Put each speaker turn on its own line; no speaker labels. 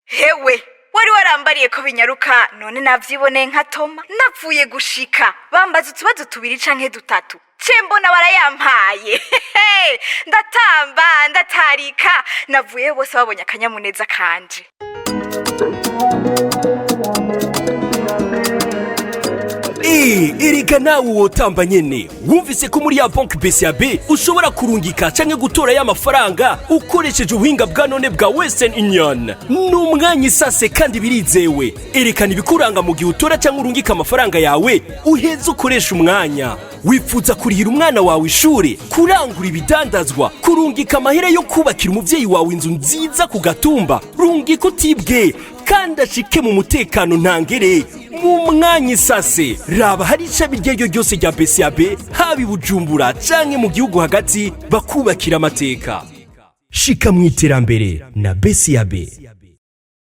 Hewe, wari warambariye ko binyaruka, none navyiboneye nka Toma. Napfuye gushika bambaza utubazo tubiri canke dutatu, ce mbona barayampaye, ndatamba, ndatarika, navuye bose babonye akanyamuneza kanje.
Erega nawe wotamba nyene. Wumvise ko muri ya banki BCAB ushobora kurungika canke gutora y'amafaranga ukoresheje ubuhinga bwa none bwa Western Union. Ni umwanya isase kandi birizewe. Erekana ibikuranga mu gihe utora canke urungika amafaranga yawe, uheze ukoresha umwanya. Wifuza kurihira umwana wawe ishure, kurangura ibidandazwa, kurungika amahera yo kubakira umuvyeyi wawe inzu nziza ku gatumba? Rungika utibwe kandi ashike mu mutekano ntangere, mu mwanya isase. Raba hari ishami iryo ryose rya BCAB, haba i Bujumbura canke mu gihugu hagati, bakubakira amateka. Shika mu iterambere na BCAB.